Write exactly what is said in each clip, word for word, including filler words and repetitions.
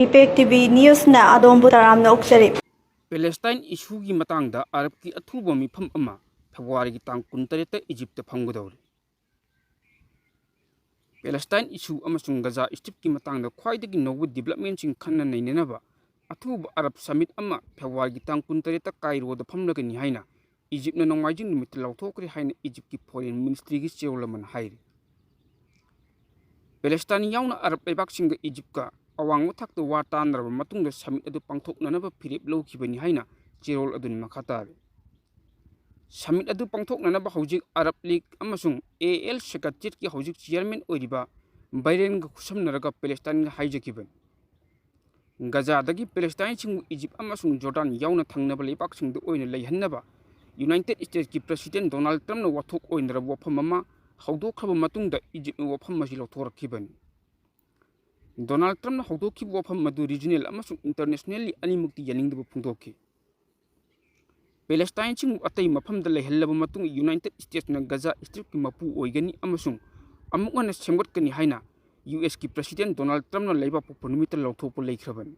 Impact T V ꯅ꯭ꯌꯨꯁꯅ ꯑꯗꯣꯝꯕꯨ ꯇꯔꯥꯝꯅ ꯑꯣꯛꯆꯔꯤ꯫ ꯄꯦꯂꯦꯁꯇꯥꯏꯟ ꯏꯁꯨꯒꯤ ꯃꯇꯥꯡꯗ ꯑꯔꯕꯀꯤ ꯑꯊꯨꯕ ꯃꯤꯐꯝ ꯑꯃ ꯐꯦꯕ꯭ꯔꯨꯋꯥꯔꯤꯒꯤ ꯇꯥꯡ ꯀꯨꯟꯇꯔꯦꯠꯇ ꯏꯖꯤꯞꯇ ꯐꯝꯒꯗꯧꯔꯤ꯫ ꯄꯦꯂꯦꯁꯇꯥꯏꯟ ꯏꯁꯨ ꯑꯃꯁꯨꯡ ꯒꯖꯥ ꯁ꯭ꯇ꯭ꯔꯤꯞꯀꯤ ꯃꯇꯥꯡꯗ ꯈ꯭ꯋꯥꯏꯗꯒꯤ ꯅꯧꯕ ꯗꯤꯕꯦꯂꯞꯃꯦꯟꯁꯤꯡ ꯈꯟꯅ ꯅꯩꯅꯅꯕ ꯑꯊꯨꯕ ꯑꯔꯕ ꯁꯃꯤꯠ ꯑꯃ ꯐꯦꯕ꯭ꯔꯨꯋꯥꯔꯤꯒꯤ ꯇꯥꯡ ꯀꯨꯟꯇꯔꯦꯠꯇ ꯀꯥꯏꯔꯣꯗ ꯐꯝꯂꯒꯅꯤ ꯍꯥꯏꯅ ꯏꯖꯤꯞꯅ ꯅꯣꯡꯃꯥꯏꯖꯤꯡ ꯅꯨꯃꯤꯠꯇ ꯂꯥꯎꯊꯣꯛꯈ꯭ꯔꯦ ꯍꯥꯏꯅ ꯏꯖꯤꯞꯀꯤ ꯐꯣꯔꯦꯟ ꯃꯤꯅꯤꯁꯇ꯭ꯔꯤꯒꯤ ꯆꯦꯔꯣꯜ ꯑꯃꯅ ꯍꯥꯏꯔꯤ꯫ ꯄꯦꯂꯦꯁꯇꯥꯏꯟ ꯌꯥꯎꯅ ꯑꯔꯕ ꯂꯩꯕꯥꯛꯁꯤꯡꯒ ꯏꯖꯤꯞꯀ ꯑꯋꯥꯡꯕ ꯊꯥꯛꯇ ꯋꯥ ꯇꯥꯅꯔꯕ ꯃꯇꯨꯡꯗ ꯁꯃꯤꯠ ꯑꯗꯨ ꯄꯥꯡꯊꯣꯛꯅꯅꯕ ꯐꯤꯔꯦꯞ ꯂꯧꯈꯤꯕꯅꯤ ꯍꯥꯏꯅ ꯆꯦꯔꯣꯜ ꯑꯗꯨꯅ ꯃꯈꯥ ꯇꯥꯔꯤ꯫ ꯁꯃꯤꯠ ꯑꯗꯨ ꯄꯥꯡꯊꯣꯛꯅꯅꯕ ꯍꯧꯖꯤꯛ ꯑꯔꯕ ꯂꯤꯒ ꯑꯃꯁꯨꯡ ꯑꯦ ꯑꯦꯜ ꯁꯦꯀ꯭ꯔꯦꯇꯦꯔꯤꯌꯦꯠꯀꯤ ꯍꯧꯖꯤꯛ ꯆꯤꯌꯔꯃꯦꯟ ꯑꯣꯏꯔꯤꯕ ꯕꯥꯏꯔꯦꯟꯒ ꯈꯨꯠꯁꯝꯅꯔꯒ ꯄꯦꯂꯦꯁꯇꯥꯏꯟꯒ ꯍꯥꯏꯖꯈꯤꯕꯅꯤ꯫ ꯒꯖꯥꯗꯒꯤ ꯄꯦꯂꯦꯁꯇꯥꯏꯟꯁꯤꯡꯕꯨ ꯏꯖꯤꯞ ꯑꯃꯁꯨꯡ ꯖꯣꯔꯗꯥꯟ ꯌꯥꯎꯅ ꯊꯪꯅꯕ ꯂꯩꯕꯥꯛꯁꯤꯡꯗ ꯑꯣꯏꯅ ꯂꯩꯍꯟꯅꯕ ꯌꯨꯅꯥꯏꯇꯦꯗ ꯁ꯭ꯇꯦꯠꯁꯀꯤ ꯄ꯭ꯔꯦꯁꯤꯗꯦꯟꯠ ꯗꯣꯅꯥꯜꯗ ꯇ꯭ꯔꯝꯞꯅ ꯋꯥꯊꯣꯛ ꯑꯣꯏꯅꯔꯕ ꯋꯥꯐꯝ ꯑꯃ ꯍꯧꯗꯣꯛꯈ꯭ꯔꯕ ꯃꯇꯨꯡꯗ ꯏꯖꯤꯞꯅ ꯋꯥꯐꯝ ꯑꯁꯤ ꯂꯧꯊꯣꯔꯛꯈꯤꯕꯅꯤ꯫ ꯗꯣꯅꯥꯜꯗ ꯇ꯭ꯔꯝꯞꯅ ꯍꯧꯗꯣꯛꯈꯤꯕ ꯋꯥꯐꯝ ꯑꯗꯨ ꯔꯤꯖꯅꯦꯜ ꯑꯃꯁꯨꯡ ꯏꯟꯇꯔꯅꯦꯁꯅꯦꯜꯂꯤ ꯑꯅꯤꯃꯛꯇꯤ ꯌꯥꯅꯤꯡꯗꯕ ꯐꯣꯡꯗꯣꯛꯈꯤ꯫ ꯄꯦꯂꯦꯁꯇꯥꯏꯟꯁꯤꯡꯕꯨ ꯑꯇꯩ ꯃꯐꯝꯗ ꯂꯩꯍꯜꯂꯕ ꯃꯇꯨꯡ ꯌꯨꯅꯥꯏꯇꯦꯗ ꯁ꯭ꯇꯦꯠꯁꯅ ꯒꯖꯥ ꯁ꯭ꯇ꯭ꯔꯤꯞꯀꯤ ꯃꯄꯨ ꯑꯣꯏꯒꯅꯤ ꯑꯃꯁꯨꯡ ꯑꯃꯨꯛ ꯍꯟꯅ ꯁꯦꯝꯒꯠꯀꯅꯤ ꯍꯥꯏꯅ ꯌꯨ ꯑꯦꯁꯀꯤ ꯄ꯭ꯔꯦꯁꯤꯗꯦꯟꯠ ꯗꯣꯅꯥꯜꯗ ꯇ꯭ꯔꯝꯞꯅ ꯂꯩꯕꯥꯛ ꯄꯣꯛꯄ ꯅꯨꯃꯤꯠꯇ ꯂꯥꯎꯊꯣꯛꯄ ꯂꯩꯈ꯭ꯔꯕꯅꯤ꯫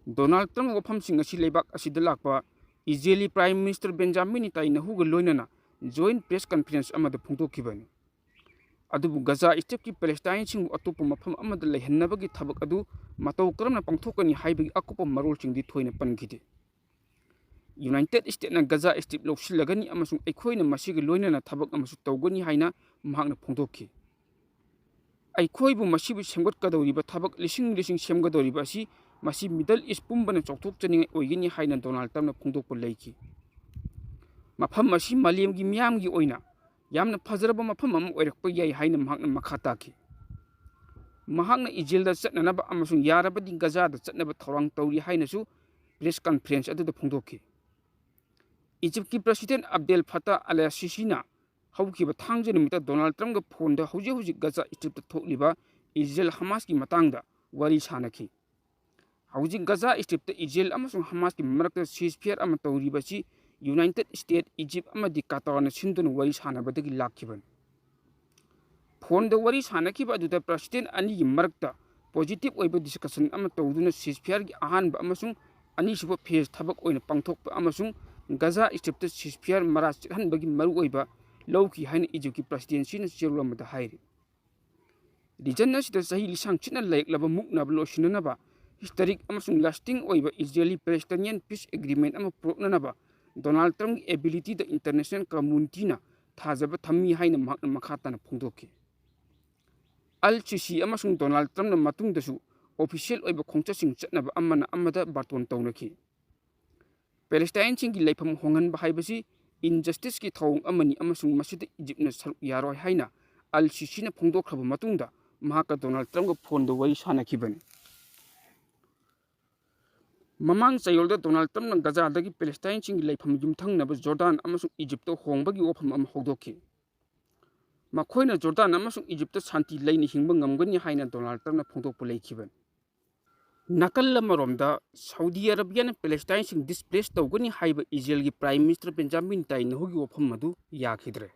ꯗꯣꯅꯥꯜꯗ ꯇ꯭ꯔꯝꯞ ꯋꯥꯐꯝꯁꯤꯡ ꯑꯁꯤ ꯂꯩꯕꯥꯛ ꯑꯁꯤꯗ ꯂꯥꯛꯄ ꯏꯖꯔꯦꯂꯤ ꯄ꯭ꯔꯥꯏꯝ ꯃꯤꯅꯤꯁꯇꯔ ꯕꯦꯟꯖꯥꯃꯤꯟ ꯅꯦꯇꯥꯟꯌꯥꯍꯨꯒ ꯂꯣꯏꯅꯅ ꯖꯣꯏꯟꯠ ꯄ꯭ꯔꯦꯁ ꯀꯟꯐꯔꯦꯟꯁ ꯑꯃꯗ ꯐꯣꯡꯗꯣꯛꯈꯤꯕꯅꯤ꯫ ꯑꯗꯨꯕꯨ ꯒꯖꯥ ꯁ꯭ꯇ꯭ꯔꯤꯞꯀꯤ ꯄꯦꯂꯦꯁꯇꯥꯏꯟꯁꯤꯡꯕꯨ ꯑꯇꯣꯞꯄ ꯃꯐꯝ ꯑꯃꯗ ꯂꯩꯍꯟꯅꯕꯒꯤ ꯊꯕꯛ ꯑꯗꯨ ꯃꯇꯧ ꯀꯔꯝꯅ ꯄꯥꯡꯊꯣꯛꯀꯅꯤ ꯍꯥꯏꯕꯒꯤ ꯑꯀꯨꯞꯄ ꯃꯔꯣꯜꯁꯤꯡꯗꯤ ꯊꯣꯏꯅ ꯄꯟꯈꯤꯗꯦ꯫ ꯌꯨꯅꯥꯏꯇꯦꯗ ꯁ꯭ꯇꯦꯠꯅ ꯒꯖꯥ ꯁ꯭ꯇ꯭ꯔꯤꯞ ꯂꯧꯁꯤꯜꯂꯒꯅꯤ ꯑꯃꯁꯨꯡ ꯑꯩꯈꯣꯏꯅ ꯃꯁꯤꯒ ꯂꯣꯏꯅꯅ ꯊꯕꯛ ꯑꯃꯁꯨ ꯇꯧꯒꯅꯤ ꯍꯥꯏꯅ ꯃꯍꯥꯛꯅ ꯐꯣꯡꯗꯣꯛꯈꯤ꯫ ꯑꯩꯈꯣꯏꯕꯨ ꯃꯁꯤꯕꯨ ꯁꯦꯝꯒꯠꯀꯗꯧꯔꯤꯕ ꯊꯕꯛ ꯂꯤꯁꯤꯡ ꯂꯤꯁꯤꯡ ꯁꯦꯝꯒꯗꯧꯔꯤꯕ ꯑꯁꯤ ꯃꯁꯤ ꯃꯤꯗꯜ ꯏꯁ ꯄꯨꯝꯕꯅ ꯆꯥꯎꯊꯣꯛꯆꯅꯤꯡꯉꯥꯏ ꯑꯣꯏꯒꯅꯤ ꯍꯥꯏꯅ ꯗꯣꯅꯥꯜꯗ ꯇ꯭ꯔꯝꯞꯅ ꯐꯣꯡꯗꯣꯛꯄ ꯂꯩꯈꯤ꯫ ꯃꯐꯝ ꯑꯁꯤ ꯃꯥꯂꯦꯝꯒꯤ ꯃꯤꯌꯥꯝꯒꯤ ꯑꯣꯏꯅ ꯌꯥꯝꯅ ꯐꯖꯔꯕ ꯃꯐꯝ ꯑꯃ ꯑꯣꯏꯔꯛꯄ ꯌꯥꯏ ꯍꯥꯏꯅ ꯃꯍꯥꯛꯅ ꯃꯈꯥ ꯇꯥꯈꯤ꯫ ꯃꯍꯥꯛꯅ ꯏꯖꯔꯦꯜꯗ ꯆꯠꯅꯅꯕ ꯑꯃꯁꯨꯡ ꯌꯥꯔꯕꯗꯤ ꯒꯖꯥꯗ ꯆꯠꯅꯕ ꯊꯧꯔꯥꯡ ꯇꯧꯔꯤ ꯍꯥꯏꯅꯁꯨ ꯄ꯭ꯔꯦꯁ ꯀꯟꯐꯔꯦꯟꯁ ꯑꯗꯨꯗ ꯐꯣꯡꯗꯣꯛꯈꯤ꯫ ꯏꯖꯤꯞꯀꯤ ꯄ꯭ꯔꯦꯁꯤꯗꯦꯟꯠ ꯑꯕꯗꯦꯜ ꯐꯇꯥꯍ ꯑꯂ ꯁꯤꯁꯤꯅ ꯍꯧꯈꯤꯕ ꯊꯥꯡꯖ ꯅꯨꯃꯤꯠꯇ ꯗꯣꯅꯥꯜꯗ ꯇ꯭ꯔꯝꯞꯀ ꯐꯣꯟꯗ ꯍꯧꯖꯤꯛ ꯍꯧꯖꯤꯛ ꯒꯖꯥ ꯁ꯭ꯇ꯭ꯔꯤꯞꯇ ꯊꯣꯛꯂꯤꯕ ꯏꯖꯔꯦꯜ ꯍꯃꯥꯁꯀꯤ ꯃꯇꯥꯡꯗ ꯋꯥꯔꯤ ꯁꯥꯅꯈꯤ꯫ ꯍꯧꯖꯤꯛ ꯒꯖꯥ ꯁ꯭ꯇ꯭ꯔꯤꯞꯇ ꯏꯖꯔꯦꯜ ꯑꯃꯁꯨꯡ ꯍꯃꯥꯁꯀꯤ ꯃꯔꯛꯇ ꯁꯤꯖꯐꯤꯌꯔ ꯑꯃ ꯇꯧꯔꯤꯕꯁꯤ ꯌꯨꯅꯥꯏꯇꯦꯗ ꯁ꯭ꯇꯦꯠ, ꯏꯖꯤꯞ ꯑꯃꯗꯤ ꯀꯇꯥꯔꯅ ꯁꯤꯟꯗꯨꯅ ꯋꯥꯔꯤ ꯁꯥꯅꯕꯗꯒꯤ ꯂꯥꯛꯈꯤꯕꯅꯤ꯫ ꯐꯣꯟꯗ ꯋꯥꯔꯤ ꯁꯥꯅꯈꯤꯕ ꯑꯗꯨꯗ ꯄ꯭ꯔꯦꯁꯤꯗꯦꯟꯠ ꯑꯅꯤꯒꯤ ꯃꯔꯛꯇ positive ꯑꯣꯏꯕ discussion ꯑꯃ ꯇꯧꯗꯨꯅ ceasefire ꯒꯤ ꯑꯍꯥꯟꯕ ꯑꯃꯁꯨꯡ ꯑꯅꯤꯁꯨꯕ phase ꯊꯕꯛ ꯑꯣꯏꯅ ꯄꯥꯡꯊꯣꯛꯄ ꯑꯃꯁꯨꯡ ꯒꯖꯥ Strip ꯇ ceasefire ꯃꯔꯥ ꯆꯠꯍꯟꯕꯒꯤ ꯃꯔꯨꯑꯣꯏꯕ ꯂꯧꯈꯤ ꯍꯥꯏꯅ ꯏꯖꯤꯞꯀꯤ presidency ꯅ ꯆꯦꯔꯣꯜ ꯑꯃꯗ ꯍꯥꯏꯔꯤ꯫ Region ꯑꯁꯤꯗ ꯆꯍꯤ ꯂꯤꯁꯥꯡ ꯆꯤꯠꯅ ꯂꯩꯔꯛꯂꯕ ꯃꯨꯛꯅꯕ ꯂꯣꯏꯁꯤꯟꯅꯅꯕ historic ꯑꯃꯁꯨꯡ lasting ꯑꯣꯏꯕ Israeli Palestinian peace agreement ꯑꯃ ꯄꯨꯔꯛꯅꯅꯕ ꯗꯣꯅꯥꯜꯗ ꯇ꯭ꯔꯝꯞꯀꯤ ability ꯗ international community ꯅ ꯊꯥꯖꯕ ꯊꯝꯃꯤ ꯍꯥꯏꯅ ꯃꯍꯥꯛꯅ ꯃꯈꯥ ꯇꯥꯅ ꯐꯣꯡꯗꯣꯛꯈꯤ꯫ ꯑꯜ ꯁꯤꯁꯤ ꯑꯃꯁꯨꯡ ꯗꯣꯅꯥꯜꯗ ꯇ꯭ꯔꯝꯞꯅ ꯃꯇꯨꯡꯗꯁꯨ official ꯑꯣꯏꯕ ꯈꯣꯡꯆꯠꯁꯤꯡ ꯆꯠꯅꯕ ꯑꯃꯅ ꯑꯃꯗ ꯕꯥꯔꯇꯣꯟ ꯇꯧꯅꯈꯤ꯫ ꯄꯦꯂꯦꯁꯇꯥꯏꯟꯁꯤꯡꯒꯤ ꯂꯩꯐꯝ ꯍꯣꯡꯍꯟꯕ ꯍꯥꯏꯕꯁꯤ injustice ꯀꯤ ꯊꯧꯑꯣꯡ ꯑꯃꯅꯤ ꯑꯃꯁꯨꯡ ꯃꯁꯤꯗ ꯏꯖꯤꯞꯅ ꯁꯔꯨꯛ ꯌꯥꯔꯣꯏ ꯍꯥꯏꯅ ꯑꯜ ꯁꯤꯁꯤꯅ ꯐꯣꯡꯗꯣꯛꯈ꯭ꯔꯕ ꯃꯇꯨꯡꯗ ꯃꯍꯥꯛꯀ ꯗꯣꯅꯥꯜꯗ ꯇ꯭ꯔꯝꯞꯀ ꯐꯣꯟꯗ ꯋꯥꯔꯤ ꯁꯥꯅꯈꯤꯕꯅꯤ꯫ ꯃꯃꯥꯡ ꯆꯌꯣꯜꯗ ꯗꯣꯅꯥꯜꯗ ꯇ꯭ꯔꯝꯞꯅ ꯒꯖꯥꯗꯒꯤ ꯄꯦꯂꯦꯁꯇꯥꯏꯟꯁꯤꯡꯒꯤ ꯂꯩꯐꯝ ꯌꯨꯝꯊꯪꯅꯕ ꯖꯣꯔꯗꯥꯟ ꯑꯃꯁꯨꯡ ꯏꯖꯤꯞꯇ ꯍꯣꯡꯕꯒꯤ ꯋꯥꯐꯝ ꯑꯃ ꯍꯧꯗꯣꯛꯈꯤ꯫ ꯃꯈꯣꯏꯅ ꯖꯣꯔꯗꯥꯟ ꯑꯃꯁꯨꯡ ꯏꯖꯤꯞꯇ ꯁꯥꯟꯇꯤ ꯂꯩꯅ ꯍꯤꯡꯕ ꯉꯝꯒꯅꯤ ꯍꯥꯏꯅ ꯗꯣꯅꯥꯜꯗ ꯇ꯭ꯔꯝꯞꯅ ꯐꯣꯡꯗꯣꯛꯄ ꯂꯩꯈꯤꯕꯅꯤ꯫ ꯅꯥꯀꯜ ꯑꯃꯔꯣꯝꯗ, ꯁꯥꯎꯗꯤ ꯑꯔꯥꯕꯤꯌꯥꯅ ꯄꯦꯂꯦꯁꯇꯥꯏꯟꯁꯤꯡ displace ꯇꯧꯒꯅꯤ ꯍꯥꯏꯕ ꯏꯖꯔꯦꯜꯒꯤ Prime Minister ꯕꯦꯟꯖꯥꯃꯤꯟ ꯅꯦꯇꯥꯟꯌꯥꯍꯨꯒꯤ ꯋꯥꯐꯝ ꯑꯗꯨ ꯌꯥꯈꯤꯗ꯭ꯔꯦ꯫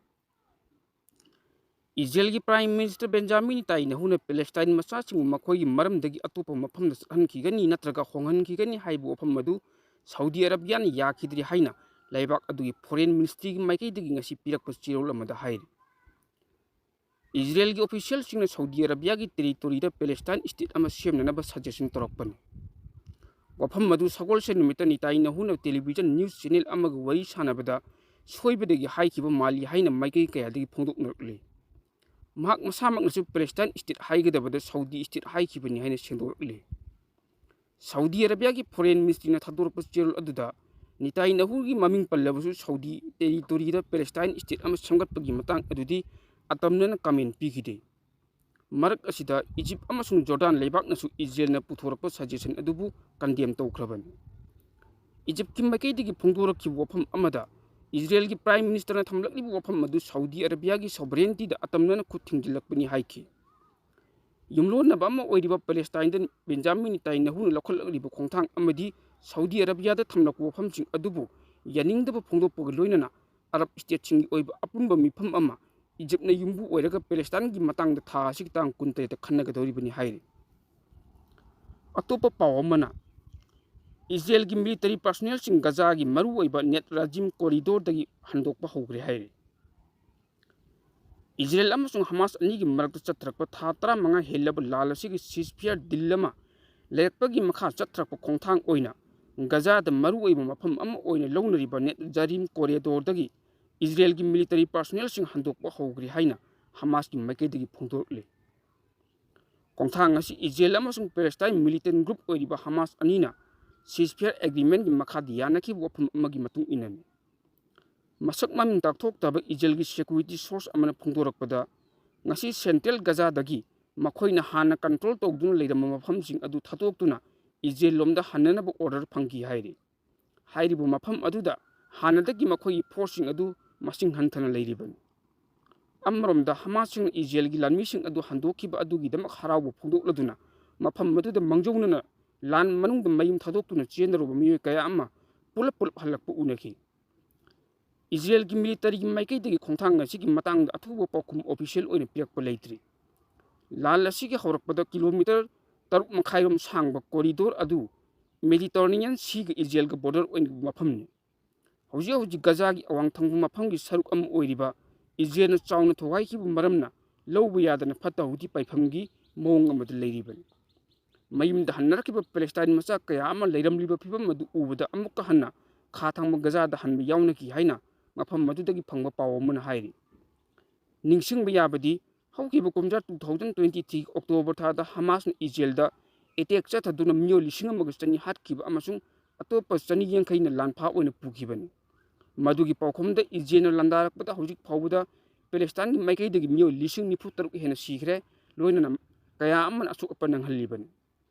ꯏꯖꯔꯦꯜꯒꯤ Prime Minister ꯕꯦꯟꯖꯥꯃꯤꯟ ꯅꯦꯇꯥꯟꯌꯥꯍꯨꯅ ꯄꯦꯂꯦꯁꯇꯥꯏꯟ ꯃꯆꯥꯁꯤꯡꯕꯨ ꯃꯈꯣꯏꯒꯤ ꯃꯔꯝꯗꯒꯤ ꯑꯇꯣꯞꯄ ꯃꯐꯝꯗ ꯆꯠꯍꯟꯈꯤꯒꯅꯤ ꯅꯠꯇ꯭ꯔꯒ ꯍꯣꯡꯍꯟꯈꯤꯒꯅꯤ ꯍꯥꯏꯕ ꯋꯥꯐꯝ ꯑꯗꯨ ꯁꯥꯎꯗꯤ ꯑꯔꯥꯕꯤꯌꯥꯅ ꯌꯥꯈꯤꯗ꯭ꯔꯤ ꯍꯥꯏꯅ ꯂꯩꯕꯥꯛ ꯑꯗꯨꯒꯤ Foreign Ministry ꯒꯤ ꯃꯥꯏꯀꯩꯗꯒꯤ ꯉꯁꯤ ꯄꯤꯔꯛꯄ ꯆꯦꯔꯣꯜ ꯑꯃꯗ ꯍꯥꯏꯔꯤ꯫ ꯏꯖꯔꯦꯜꯒꯤ official ꯁꯤꯡꯅ ꯁꯥꯎꯗꯤ ꯑꯔꯥꯕꯤꯌꯥꯒꯤ territory ꯗ ꯄꯦꯂꯦꯁꯇꯥꯏꯟ state ꯑꯃ ꯁꯦꯝꯅꯅꯕ suggestion ꯇꯧꯔꯛꯄꯅꯤ꯫ ꯋꯥꯐꯝ ꯑꯗꯨ ꯁꯒꯣꯜꯁꯦꯟ ꯅꯨꯃꯤꯠꯇ ꯅꯦꯇꯥꯟꯌꯥꯍꯨꯅ television news channel ꯑꯃꯒ ꯋꯥꯔꯤ ꯁꯥꯟꯅꯕꯗ ꯁꯣꯏꯕꯗꯒꯤ ꯍꯥꯏꯈꯤꯕ ꯃꯥꯜꯂꯤ ꯍꯥꯏꯅ ꯃꯥꯏꯀꯩ ꯀꯌꯥꯗꯒꯤ ꯐꯣꯡꯗꯣꯛꯅꯔꯛꯂꯤ꯫ ꯃꯍꯥꯛ ꯃꯁꯥꯃꯛꯅꯁꯨ ꯄꯦꯂꯦꯁꯇꯥꯏꯟ state ꯍꯥꯏꯒꯗꯕꯗ ꯁꯥꯎꯗꯤ state ꯍꯥꯏꯈꯤꯕꯅꯤ ꯍꯥꯏꯅ ꯁꯦꯡꯗꯣꯔꯛꯂꯤ꯫ ꯁꯥꯎꯗꯤ ꯑꯔꯥꯕꯤꯌꯥꯒꯤ Foreign Ministry ꯅ ꯊꯥꯗꯣꯔꯛꯄ ꯆꯦꯔꯣꯜ ꯑꯗꯨꯗ ꯅꯦꯇꯥꯟꯌꯥꯍꯨꯒꯤ ꯃꯃꯤꯡ ꯄꯜꯂꯕꯁꯨ ꯁꯥꯎꯗꯤ territory ꯗ ꯄꯦꯂꯦꯁꯇꯥꯏꯟ state ꯑꯃ ꯁꯦꯝꯒꯠꯄꯒꯤ ꯃꯇꯥꯡ ꯑꯗꯨꯗꯤ ꯑꯇꯝꯅꯅ comment ꯄꯤꯈꯤꯗꯦ꯫ ꯃꯔꯛ ꯑꯁꯤꯗ, ꯏꯖꯤꯞ ꯑꯃꯁꯨꯡ ꯖꯣꯔꯗꯥꯟ ꯂꯩꯕꯥꯛꯅꯁꯨ ꯏꯖꯔꯦꯜꯅ ꯄꯨꯊꯣꯔꯛꯄ suggestion ꯑꯗꯨꯕꯨ condemn ꯇꯧꯈ꯭ꯔꯕꯅꯤ꯫ ꯏꯖꯤꯞꯀꯤ ꯃꯥꯏꯀꯩꯗꯒꯤ ꯐꯣꯡꯗꯣꯔꯛꯈꯤꯕ ꯋꯥꯐꯝ ꯑꯃꯗ, ꯏꯖꯔꯦꯜꯒꯤ Prime Minister ꯅ ꯊꯝꯂꯛꯂꯤꯕ ꯋꯥꯐꯝ ꯑꯗꯨ ꯁꯥꯎꯗꯤ ꯑꯔꯥꯕꯤꯌꯥꯒꯤ sovereignty ꯗ ꯑꯇꯝꯅꯅ ꯈꯨꯠ ꯊꯤꯡꯖꯤꯜꯂꯛꯄꯅꯤ ꯍꯥꯏꯈꯤ꯫ ꯌꯨꯝꯂꯣꯟꯅꯕ ꯑꯃ ꯑꯣꯏꯔꯤꯕ ꯄꯦꯂꯦꯁꯇꯥꯏꯟꯗ ꯕꯦꯟꯖꯥꯃꯤꯟ ꯅꯦꯇꯥꯟꯌꯥꯍꯨꯅ ꯂꯧꯈꯠꯂꯛꯂꯤꯕ ꯈꯣꯡꯊꯥꯡ ꯑꯃꯗꯤ ꯁꯥꯎꯗꯤ ꯑꯔꯥꯕꯤꯌꯥꯗ ꯊꯝꯂꯛꯄ ꯋꯥꯐꯝꯁꯤꯡ ꯑꯗꯨꯕꯨ ꯌꯥꯅꯤꯡꯗꯕ ꯐꯣꯡꯗꯣꯛꯄꯒ ꯂꯣꯏꯅꯅ ꯑꯔꯕ states ꯁꯤꯡꯒꯤ ꯑꯣꯏꯕ ꯑꯄꯨꯟꯕ ꯃꯤꯐꯝ ꯑꯃ ꯏꯖꯤꯞꯅ ꯌꯨꯝꯕꯨ ꯑꯣꯏꯔꯒ ꯄꯦꯂꯦꯁꯇꯥꯏꯟꯒꯤ ꯃꯇꯥꯡꯗ ꯊꯥ ꯑꯁꯤꯒꯤ ꯇꯥꯡ ꯀꯨꯟꯇꯔꯦꯠꯇ ꯈꯟꯅꯒꯗꯧꯔꯤꯕꯅꯤ ꯍꯥꯏꯔꯤ꯫ ꯑꯇꯣꯞꯄ ꯄꯥꯎ ꯑꯃꯅ, ꯏꯖꯔꯦꯜꯒꯤ military personnelꯁꯤꯡ ꯒꯖꯥꯒꯤ ꯃꯔꯨꯑꯣꯏꯕ ꯅꯦꯠ ꯔꯥꯖꯤꯝ corridorꯗꯒꯤ ꯍꯟꯗꯣꯛꯄ ꯍꯧꯈ꯭ꯔꯦ ꯍꯥꯏꯔꯤ꯫ ꯏꯖꯔꯦꯜ ꯑꯃꯁꯨꯡ ꯍꯃꯥꯁ ꯑꯅꯤꯒꯤ ꯃꯔꯛꯇ ꯆꯠꯊꯔꯛꯄ ꯊꯥ ꯇꯔꯥꯃꯉꯥ ꯍꯦꯜꯂꯕ ꯂꯥꯜ ꯑꯁꯤꯒꯤ ceasefire deal ꯑꯃ ꯂꯩꯔꯛꯄꯒꯤ ꯃꯈꯥ ꯆꯠꯊꯔꯛꯄ ꯈꯣꯡꯊꯥꯡ ꯑꯣꯏꯅ ꯒꯖꯥꯗ ꯃꯔꯨꯑꯣꯏꯕ ꯃꯐꯝ ꯑꯃ ꯑꯣꯏꯅ ꯂꯧꯅꯔꯤꯕ ꯅꯦꯠ ꯖꯥꯔꯤꯝ corridorꯗꯒꯤ ꯏꯖꯔꯦꯜꯒꯤ military personnelꯁꯤꯡ ꯍꯟꯗꯣꯛꯄ ꯍꯧꯈ꯭ꯔꯦ ꯍꯥꯏꯅ ꯍꯃꯥꯁꯀꯤ ꯃꯥꯏꯀꯩꯗꯒꯤ ꯐꯣꯡꯗꯣꯔꯛꯂꯤ꯫ ꯈꯣꯡꯊꯥꯡ ꯑꯁꯤ ꯏꯖꯔꯦꯜ ꯑꯃꯁꯨꯡ ꯄꯦꯂꯦꯁꯇꯥꯏꯟ militant group ꯑꯣꯏꯔꯤꯕ ꯍꯃꯥꯁ ꯑꯅꯤꯅ ceasefire agreementꯀꯤ ꯃꯈꯥꯗ ꯌꯥꯅꯈꯤꯕ ꯋꯥꯐꯝ ꯑꯃꯒꯤ ꯃꯇꯨꯡ ꯏꯟꯅꯅꯤ꯫ ꯃꯁꯛ ꯃꯃꯤꯡ ꯇꯥꯛꯊꯣꯛꯇꯕ ꯏꯖꯔꯦꯜꯒꯤ security source ꯑꯃꯅ ꯐꯣꯡꯗꯣꯔꯛꯄꯗ, ꯉꯁꯤ central ꯒꯖꯥꯗꯒꯤ ꯃꯈꯣꯏꯅ ꯍꯥꯟꯅ control ꯇꯧꯗꯨꯅ ꯂꯩꯔꯝꯕ ꯃꯐꯝꯁꯤꯡ ꯑꯗꯨ ꯊꯥꯗꯣꯛꯇꯨꯅ ꯏꯖꯔꯦꯜ ꯂꯣꯝꯗ ꯍꯟꯅꯅꯕ order ꯐꯪꯈꯤ ꯍꯥꯏꯔꯤ꯫ ꯍꯥꯏꯔꯤꯕ ꯃꯐꯝ ꯑꯗꯨꯗ ꯍꯥꯟꯅꯗꯒꯤ ꯃꯈꯣꯏꯒꯤ forceꯁꯤꯡ ꯑꯗꯨ ꯃꯁꯤꯡ ꯍꯟꯊꯅ ꯂꯩꯔꯤꯕꯅꯤ꯫ ꯑꯃꯔꯣꯝꯗ ꯍꯃꯥꯁꯁꯤꯡꯅ ꯏꯖꯔꯦꯜꯒꯤ ꯂꯥꯟꯃꯤꯁꯤꯡ ꯑꯗꯨ ꯍꯟꯗꯣꯛꯈꯤꯕ ꯑꯗꯨꯒꯤꯗꯃꯛ ꯍꯔꯥꯎꯕ ꯐꯣꯡꯗꯣꯛꯂꯗꯨꯅ ꯃꯐꯝ ꯑꯗꯨꯗ ꯃꯥꯡꯖꯧꯅꯅ ꯂꯥꯟ ꯃꯅꯨꯡꯗ ꯃꯌꯨꯝ ꯊꯥꯗꯣꯛꯇꯨꯅ ꯆꯦꯟꯅꯔꯨꯕ ꯃꯤꯑꯣꯏ ꯀꯌꯥ ꯑꯃ ꯄꯨꯂꯞ ꯄꯨꯂꯞ ꯍꯜꯂꯛꯄ ꯎꯅꯈꯤ꯫ ꯏꯖꯔꯦꯜꯒꯤ militaryꯒꯤ ꯃꯥꯏꯀꯩꯗꯒꯤ ꯈꯣꯡꯊꯥꯡ ꯑꯁꯤꯒꯤ ꯃꯇꯥꯡꯗ ꯑꯊꯨꯕ ꯄꯥꯎꯈꯨꯝ official ꯑꯣꯏꯅ ꯄꯤꯔꯛꯄ ꯂꯩꯇ꯭ꯔꯤ꯫ ꯂꯥꯟ ꯑꯁꯤꯒꯤ ꯍꯧꯔꯛꯄꯗ kilometre ꯇꯔꯨꯛ ꯃꯈꯥꯏꯔꯣꯝ ꯁꯥꯡꯕ corridor ꯑꯗꯨ Mediterranean Seaꯒ ꯏꯖꯔꯦꯜꯒ border ꯑꯣꯏꯅ ꯃꯐꯝꯅꯤ꯫ ꯍꯧꯖꯤꯛ ꯍꯧꯖꯤꯛ ꯒꯖꯥꯒꯤ ꯑꯋꯥꯡ ꯊꯪꯕ ꯃꯐꯝꯒꯤ ꯁꯔꯨꯛ ꯑꯃ ꯑꯣꯏꯔꯤꯕ ꯏꯖꯔꯦꯜꯅ ꯆꯥꯎꯅ ꯊꯨꯒꯥꯏꯈꯤꯕ ꯃꯔꯝꯅ ꯂꯧꯕ ꯌꯥꯗꯅ ꯐꯠꯇ ꯍꯥꯎꯗꯤ ꯄꯥꯏꯐꯝꯒꯤ ꯃꯑꯣꯡ ꯑꯃꯗ ꯂꯩꯔꯤꯕꯅꯤ꯫ ꯃꯌꯨꯝꯗ ꯍꯟꯅꯔꯛꯈꯤꯕ ꯄꯦꯂꯦꯁꯇꯥꯏꯟ ꯃꯆꯥ ꯀꯌꯥ ꯑꯃ ꯂꯩꯔꯝꯂꯤꯕ ꯐꯤꯚꯝ ꯑꯗꯨ ꯎꯕꯗ ꯑꯃꯨꯛꯀ ꯍꯟꯅ ꯈꯥ ꯊꯪꯕ ꯒꯖꯥꯗ ꯍꯟꯕ ꯌꯥꯎꯅꯈꯤ ꯍꯥꯏꯅ ꯃꯐꯝ ꯑꯗꯨꯗꯒꯤ ꯐꯪꯕ ꯄꯥꯎ ꯑꯃꯅ ꯍꯥꯏꯔꯤ꯫ ꯅꯤꯡꯁꯤꯡꯕ ꯌꯥꯕꯗꯤ, ꯍꯧꯈꯤꯕ ꯀꯨꯝꯖꯥ two thousand twenty three October ꯊꯥꯗ ꯍꯃꯥꯁꯅ ꯏꯖꯔꯦꯜꯗ attack ꯆꯠꯊꯗꯨꯅ ꯃꯤꯑꯣꯏ ꯂꯤꯁꯤꯡ ꯑꯃꯒ ꯆꯅꯤ ꯍꯥꯠꯈꯤꯕ ꯑꯃꯁꯨꯡ ꯑꯇꯣꯞꯄ ꯆꯅꯤ ꯌꯥꯡꯈꯩꯅ ꯂꯥꯟꯐꯥ ꯑꯣꯏꯅ ꯄꯨꯈꯤꯕꯅꯤ꯫ ꯃꯗꯨꯒꯤ ꯄꯥꯎꯈꯨꯝꯗ ꯏꯖꯔꯦꯜꯅ ꯂꯥꯟꯗꯥꯔꯛꯄꯗ ꯍꯧꯖꯤꯛ ꯐꯥꯎꯕꯗ ꯄꯦꯂꯦꯁꯇꯥꯏꯟꯒꯤ ꯃꯥꯏꯀꯩꯗꯒꯤ ꯃꯤꯑꯣꯏ ꯂꯤꯁꯤꯡ ꯅꯤꯐꯨ ꯇꯔꯨꯛ ꯍꯦꯟꯅ ꯁꯤꯈ꯭ꯔꯦ, ꯂꯣꯏꯅꯅ ꯀꯌꯥ ꯑꯃꯅ ꯑꯁꯣꯛ ꯑꯄꯟ ꯅꯪꯍꯜꯂꯤꯕꯅꯤ꯫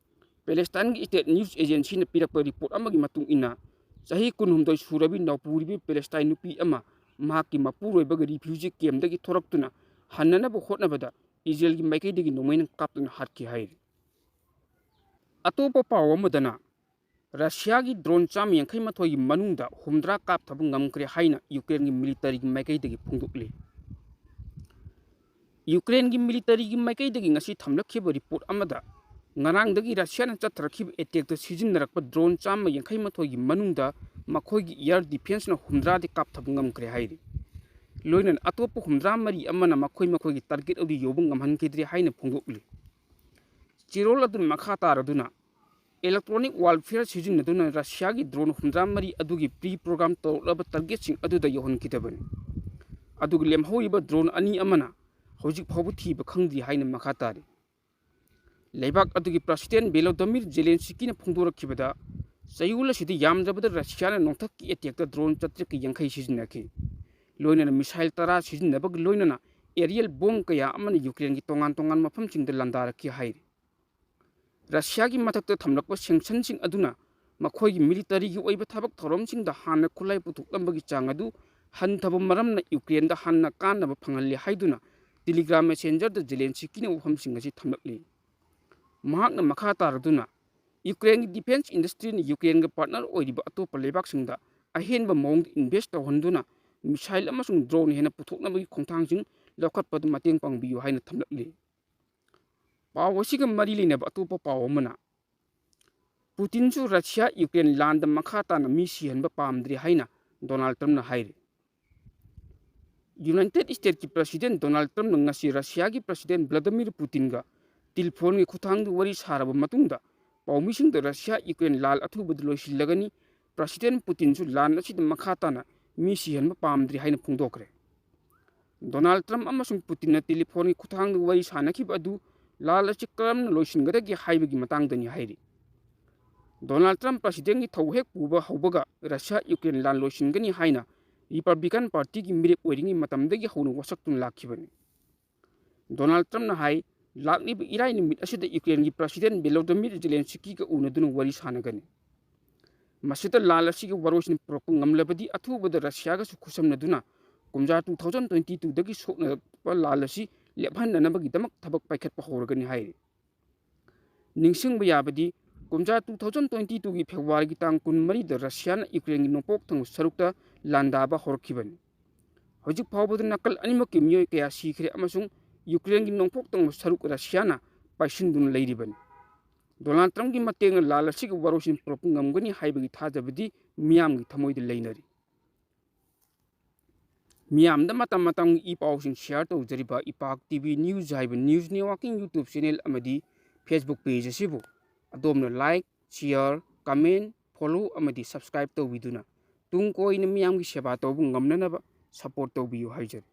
ꯄꯦꯂꯦꯁꯇꯥꯏꯟꯒꯤ state news agencyꯅ ꯄꯤꯔꯛꯄ report ꯑꯃꯒꯤ ꯃꯇꯨꯡ ꯏꯟꯅ, ꯆꯍꯤ ꯀꯨꯟꯍꯨꯝꯗꯣꯏ ꯁꯨꯔꯕꯤ ꯅꯥꯎꯄꯨꯔꯤꯕꯤ ꯄꯦꯂꯦꯁꯇꯥꯏꯟ ꯅꯨꯄꯤ ꯑꯃ ꯃꯍꯥꯛꯀꯤ ꯃꯄꯨꯔꯣꯏꯕꯒ refugee campꯗꯒꯤ ꯊꯣꯔꯛꯇꯨꯅ ꯍꯟꯅꯅꯕ ꯍꯣꯠꯅꯕꯗ ꯏꯖꯔꯦꯜꯒꯤ ꯃꯥꯏꯀꯩꯗꯒꯤ ꯅꯣꯡꯃꯩꯅ ꯀꯥꯞꯇꯨꯅ ꯍꯥꯠꯈꯤ ꯍꯥꯏꯔꯤ꯫ ꯑꯇꯣꯞꯄ ꯄꯥꯎ ꯑꯃꯗꯅ, ꯔꯁꯤꯌꯥꯒꯤ drone ꯆꯥꯝꯃ ꯌꯥꯡꯈꯩ ꯃꯥꯊꯣꯏꯒꯤ ꯃꯅꯨꯡꯗ ꯍꯨꯝꯗ꯭ꯔꯥ ꯀꯥꯞꯊꯕ ꯉꯝꯈ꯭ꯔꯦ ꯍꯥꯏꯅ ꯌꯨꯀ꯭ꯔꯦꯟꯒꯤ militaryꯒꯤ ꯃꯥꯏꯀꯩꯗꯒꯤ ꯐꯣꯡꯗꯣꯛꯂꯤ꯫ ꯌꯨꯀ꯭ꯔꯦꯟꯒꯤ militaryꯒꯤ ꯃꯥꯏꯀꯩꯗꯒꯤ ꯉꯁꯤ ꯊꯝꯂꯛꯈꯤꯕ report ꯑꯃꯗ, ꯉꯔꯥꯡꯗꯒꯤ ꯔꯁꯤꯌꯥꯅ ꯆꯠꯊꯔꯛꯈꯤꯕ ꯑꯦꯇꯦꯛꯇ ꯁꯤꯖꯤꯟꯅꯔꯛꯄ ꯗ꯭ꯔꯣꯟ ꯆꯥꯝꯃ ꯌꯥꯡꯈꯩ ꯃꯥꯊꯣꯏꯒꯤ ꯃꯅꯨꯡꯗ ꯃꯈꯣꯏꯒꯤ ꯑꯦꯌꯔ ꯗꯤꯐꯦꯟꯁꯅ ꯍꯨꯝꯗ꯭ꯔꯥꯗꯤ ꯀꯥꯞꯊꯕ ꯉꯝꯈ꯭ꯔꯦ ꯍꯥꯏꯔꯤ꯫ ꯂꯣꯏꯅꯅ ꯑꯇꯣꯞꯄ ꯍꯨꯝꯗ꯭ꯔꯥ ꯃꯔꯤ ꯑꯃꯅ ꯃꯈꯣꯏ ꯃꯈꯣꯏꯒꯤ ꯇꯥꯔꯒꯦꯠ ꯑꯗꯨ ꯌꯧꯕ ꯉꯝꯍꯟꯈꯤꯗ꯭ꯔꯦ ꯍꯥꯏꯅ ꯐꯣꯡꯗꯣꯛꯂꯤ꯫ ꯆꯦꯔꯣꯜ ꯑꯗꯨꯅ ꯃꯈꯥ ꯇꯥꯔꯗꯨꯅ, electronic warfare ꯁꯤꯖꯤꯟꯅꯗꯨꯅ ꯔꯁꯤꯌꯥꯒꯤ ꯗ꯭ꯔꯣꯟ ꯍꯨꯝꯗ꯭ꯔꯥ ꯃꯔꯤ ꯑꯗꯨꯒꯤ ꯄ꯭ꯔꯤ ꯄ꯭ꯔꯣꯒ꯭ꯔꯥꯝ ꯇꯧꯔꯛꯂꯕ ꯇꯥꯔꯒꯦꯠꯁꯤꯡ ꯑꯗꯨꯗ ꯌꯧꯍꯟꯈꯤꯗꯕꯅꯤ꯫ ꯑꯗꯨꯒ ꯂꯦꯝꯍꯧꯔꯤꯕ ꯗ꯭ꯔꯣꯟ ꯑꯅꯤ ꯑꯃꯅ ꯍꯧꯖꯤꯛ ꯐꯥꯎꯕ ꯊꯤꯕ ꯈꯪꯗ꯭ꯔꯤ ꯍꯥꯏꯅ ꯃꯈꯥ ꯇꯥꯔꯤ꯫ ꯂꯩꯕꯥꯛ ꯑꯗꯨꯒꯤ ꯄ꯭ꯔꯁꯤꯗꯦꯟ ꯚꯣꯂꯣꯗꯤꯃꯤꯔ ꯖꯦꯂꯦꯟꯁꯀꯤꯅ ꯐꯣꯡꯗꯣꯔꯛꯈꯤꯕꯗ, ꯆꯌꯣꯜ ꯑꯁꯤꯗ ꯌꯥꯝꯗ꯭ꯔꯕꯗ ꯔꯁꯤꯌꯥꯅ ꯅꯣꯡꯊꯛꯀꯤ ꯑꯦꯇꯦꯛꯇ ꯗ꯭ꯔꯣꯟ ꯆꯥꯇ꯭ꯔꯦꯠꯀ ꯌꯥꯡꯈꯩ ꯁꯤꯖꯤꯟꯅꯈꯤ꯫ ꯂꯣꯏꯅꯅ ꯃꯤꯁꯥꯏꯜ ꯇꯔꯥ ꯁꯤꯖꯤꯟꯅꯕꯒ ꯂꯣꯏꯅꯅ ꯑꯦꯔꯤꯌꯦꯜ ꯕꯣꯝ ꯀꯌꯥ ꯑꯃꯅ ꯌꯨꯀ꯭ꯔꯦꯟꯒꯤ ꯇꯣꯉꯥꯟ ꯇꯣꯉꯥꯟꯕ ꯃꯐꯝꯁꯤꯡꯗ ꯂꯥꯟꯗꯥꯔꯛꯈꯤ ꯍꯥꯏꯔꯤ꯫ ꯔꯁꯤꯌꯥꯒꯤ ꯃꯊꯛꯇ ꯊꯝꯂꯛꯄ ꯁꯦꯡꯁꯟꯁꯤꯡ ꯑꯗꯨꯅ ꯃꯈꯣꯏꯒꯤ ꯃꯤꯂꯤꯇꯔꯤꯒꯤ ꯑꯣꯏꯕ ꯊꯕꯛ ꯊꯧꯔꯝꯁꯤꯡꯗ ꯍꯥꯟꯅ ꯈꯨꯠꯂꯥꯏ ꯄꯨꯊꯣꯛꯂꯝꯕꯒꯤ ꯆꯥꯡ ꯑꯗꯨ ꯍꯟꯊꯕ ꯃꯔꯝꯅ ꯌꯨꯀ꯭ꯔꯦꯟꯗ ꯍꯥꯟꯅ ꯀꯥꯟꯅꯕ ꯐꯪꯍꯜꯂꯤ ꯍꯥꯏꯗꯨꯅ ꯇꯦꯂꯤꯒ꯭ꯔꯥꯝ ꯃꯦꯁꯦꯟꯖꯔꯗ ꯖꯦꯂꯦꯟꯁꯀꯤꯅ ꯋꯥꯐꯝꯁꯤꯡ ꯑꯁꯤ ꯊꯝꯂꯛꯂꯤ꯫ ꯃꯍꯥꯛꯅ ꯃꯈꯥ ꯇꯥꯔꯗꯨꯅ, ꯌꯨꯀ꯭ꯔꯦꯟꯒꯤ ꯗꯤꯐꯦꯟꯁ ꯏꯟꯗꯁꯇ꯭ꯔꯤꯅ ꯌꯨꯀ꯭ꯔꯦꯟꯒ ꯄꯥꯔꯠꯅꯔ ꯑꯣꯏꯔꯤꯕ ꯑꯇꯣꯞꯄ ꯂꯩꯕꯥꯛꯁꯤꯡꯗ ꯑꯍꯦꯟꯕ ꯃꯑꯣꯡꯗ ꯏꯟꯚꯦꯁ꯭ꯠ ꯇꯧꯍꯟꯗꯨꯅ ꯃꯤꯁꯥꯏꯜ ꯑꯃꯁꯨꯡ ꯗ꯭ꯔꯣꯟ ꯍꯦꯟꯅ ꯄꯨꯊꯣꯛꯅꯕꯒꯤ ꯈꯣꯡꯊꯥꯡꯁꯤꯡ ꯂꯧꯈꯠꯄꯗ ꯃꯇꯦꯡ ꯄꯥꯡꯕꯤꯌꯨ ꯍꯥꯏꯅ ꯊꯝꯂꯛꯂꯤ꯫ ꯄꯥꯎ ꯑꯁꯤꯒ ꯃꯔꯤ ꯂꯩꯅꯕ ꯑꯇꯣꯞꯄ ꯄꯥꯎ ꯑꯃꯅ, ꯄꯨꯇꯤꯟꯁꯨ ꯔꯁꯤꯌꯥ ꯌꯨꯀ꯭ꯔꯦꯟ ꯂꯥꯟꯗ ꯃꯈꯥ ꯇꯥꯅ ꯃꯤ ꯁꯤꯍꯟꯕ ꯄꯥꯝꯗ꯭ꯔꯤ ꯍꯥꯏꯅ ꯗꯣꯅꯥꯜꯗ ꯇ꯭ꯔꯝꯞꯅ ꯍꯥꯏꯔꯤ꯫ ꯌꯨꯅꯥꯏꯇꯦꯗ ꯁ꯭ꯇꯦꯠꯁꯀꯤ ꯄ꯭ꯔꯁꯤꯗꯦꯟ ꯗꯣꯅꯥꯜꯗ ꯇ꯭ꯔꯝꯞꯅ ꯉꯁꯤ ꯔꯁꯤꯌꯥꯒꯤ ꯄ꯭ꯔꯁꯤꯗꯦꯟ ꯚ꯭ꯂꯥꯗꯤꯃꯤꯔ ꯄꯨꯇꯤꯟꯒ ꯇꯦꯂꯤꯐꯣꯟꯒꯤ ꯈꯨꯠꯊꯥꯡꯗ ꯋꯥꯔꯤ ꯁꯥꯔꯕ ꯃꯇꯨꯡꯗ ꯄꯥꯎꯃꯤꯁꯤꯡꯗ ꯔꯁꯤꯌꯥ ꯌꯨꯀ꯭ꯔꯦꯟ ꯂꯥꯟ ꯑꯊꯨꯕꯗ ꯂꯣꯏꯁꯤꯜꯂꯒꯅꯤ, ꯄ꯭ꯔꯁꯤꯗꯦꯟ ꯄꯨꯇꯤꯟꯁꯨ ꯂꯥꯟ ꯑꯁꯤꯗ ꯃꯈꯥ ꯇꯥꯅ ꯃꯤ ꯁꯤꯍꯟꯕ ꯄꯥꯝꯗ꯭ꯔꯤ ꯍꯥꯏꯅ ꯐꯣꯡꯗꯣꯛꯈ꯭ꯔꯦ꯫ ꯗꯣꯅꯥꯜꯗ ꯇ꯭ꯔꯝꯞ ꯑꯃꯁꯨꯡ ꯄꯨꯇꯤꯟꯅ ꯇꯦꯂꯤꯐꯣꯟꯒꯤ ꯈꯨꯠꯊꯥꯡꯗ ꯋꯥꯔꯤ ꯁꯥꯅꯈꯤꯕ ꯑꯗꯨ ꯂꯥꯟ ꯑꯁꯤ ꯀꯔꯝꯅ ꯂꯣꯏꯁꯤꯟꯒꯗꯒꯦ ꯍꯥꯏꯕꯒꯤ ꯃꯇꯥꯡꯗꯅꯤ ꯍꯥꯏꯔꯤ꯫ ꯗꯣꯅꯥꯜꯗ ꯇ꯭ꯔꯝꯞ ꯄ꯭ꯔꯁꯤꯗꯦꯟꯒꯤ ꯊꯧ ꯍꯦꯛ ꯄꯨꯕ ꯍꯧꯕꯒ ꯔꯁꯤꯌꯥ ꯌꯨꯀ꯭ꯔꯦꯟ ꯂꯥꯟ ꯂꯣꯏꯁꯤꯟꯒꯅꯤ ꯍꯥꯏꯅ ꯔꯤꯄꯕ꯭ꯂꯤꯀꯥꯟ ꯄꯥꯔꯇꯤꯒꯤ ꯃꯤꯔꯦꯞ ꯑꯣꯏꯔꯤꯉꯩ ꯃꯇꯝꯗꯒꯤ ꯍꯧꯅ ꯋꯥꯁꯛꯇꯨꯅ ꯂꯥꯛꯈꯤꯕꯅꯤ꯫ ꯗꯣꯅꯥꯜꯗ ꯇ꯭ꯔꯝꯞꯅ ꯍꯥꯏ, ꯂꯥꯛꯂꯤꯕ ꯏꯔꯥꯏ ꯅꯨꯃꯤꯠ ꯑꯁꯤꯗ ꯌꯨꯀ꯭ꯔꯦꯟꯒꯤ ꯄ꯭ꯔꯁꯤꯗꯦꯟ ꯚꯣꯂꯣꯗꯤꯃꯤꯔ ꯖꯦꯂꯦꯟꯁꯀꯤꯒ ꯎꯅꯗꯨꯅ ꯋꯥꯔꯤ ꯁꯥꯅꯒꯅꯤ꯫ ꯃꯁꯤꯗ ꯂꯥꯟ ꯑꯁꯤꯒꯤ ꯋꯥꯔꯣꯏꯁꯤꯟ ꯄꯨꯔꯛꯄ ꯉꯝꯂꯕꯗꯤ ꯑꯊꯨꯕꯗ ꯔꯁꯤꯌꯥꯒꯁꯨ ꯈꯨꯠꯁꯝꯅꯗꯨꯅ ꯀꯨꯝꯖꯥ ꯇꯨ ꯊꯥꯎꯖꯟ ꯇ꯭ꯋꯦꯟꯇꯤ ꯇꯨꯗꯒꯤ ꯁꯣꯛꯅꯔꯛꯄ ꯂꯥꯟ ꯑꯁꯤ ꯂꯦꯞꯍꯟꯅꯅꯕꯒꯤꯗꯃꯛ ꯊꯕꯛ ꯄꯥꯏꯈꯠꯄ ꯍꯧꯔꯒꯅꯤ ꯍꯥꯏꯔꯤ꯫ ꯅꯤꯡꯁꯤꯡꯕ ꯌꯥꯕꯗꯤ, ꯀꯨꯝꯖꯥ ꯇꯨ ꯊꯥꯎꯖꯟ ꯇ꯭ꯋꯦꯟꯇꯤ ꯇꯨꯒꯤ ꯐꯦꯕ꯭ꯔꯨꯋꯥꯔꯤꯒꯤ ꯇꯥꯡ ꯀꯨꯟꯃꯔꯤꯗ ꯔꯁꯤꯌꯥꯅ ꯌꯨꯀ꯭ꯔꯦꯟꯒꯤ ꯅꯣꯡꯄꯣꯛ ꯊꯪꯕ ꯁꯔꯨꯛꯇ ꯂꯥꯟꯗꯥꯕ ꯍꯧꯔꯛꯈꯤꯕꯅꯤ꯫ ꯍꯧꯖꯤꯛ ꯐꯥꯎꯕꯗ ꯅꯥꯀꯜ ꯑꯅꯤꯃꯛꯀꯤ ꯃꯤꯑꯣꯏ ꯀꯌꯥ ꯁꯤꯈ꯭ꯔꯦ ꯑꯃꯁꯨꯡ ꯌꯨꯀ꯭ꯔꯦꯟꯒꯤ ꯅꯣꯡꯄꯣꯛ ꯊꯪꯕ ꯁꯔꯨꯛ ꯔꯁꯤꯌꯥꯅ ꯄꯥꯏꯁꯤꯟꯗꯨꯅ ꯂꯩꯔꯤꯕꯅꯤ꯫ ꯗꯣꯅꯥꯜꯗ ꯇ꯭ꯔꯝꯞꯀꯤ ꯃꯇꯦꯡꯅ ꯂꯥꯜ ꯑꯁꯤꯒꯤ ꯋꯥꯔꯣꯏꯁꯤꯟ ꯄꯨꯔꯛꯄ ꯉꯝꯒꯅꯤ ꯍꯥꯏꯕꯒꯤ ꯊꯥꯖꯕꯗꯤ ꯃꯤꯌꯥꯝꯒꯤ ꯊꯃꯣꯏꯗ ꯂꯩꯅꯔꯤ꯫ ꯃꯤꯌꯥꯝꯗ ꯃꯇꯝ ꯃꯇꯝꯒꯤ ꯏ ꯄꯥꯎꯁꯤꯡ share ꯇꯧꯖꯔꯤꯕ ꯏꯄꯥꯛ ꯇꯤ ꯚꯤ news ꯍꯥꯏꯕ news networking YouTube channel ꯑꯃꯗꯤ Facebook page ꯑꯁꯤꯕꯨ ꯑꯗꯣꯝꯅ like, share, comment, follow ꯑꯃꯗꯤ subscribe ꯇꯧꯕꯤꯗꯨꯅ ꯇꯨꯡ ꯀꯣꯏꯅ ꯃꯤꯌꯥꯝꯒꯤ ꯁꯦꯕꯥ ꯇꯧꯕ ꯉꯝꯅꯅꯕ support ꯇꯧꯕꯤꯌꯨ ꯍꯥꯏꯖꯔꯤ꯫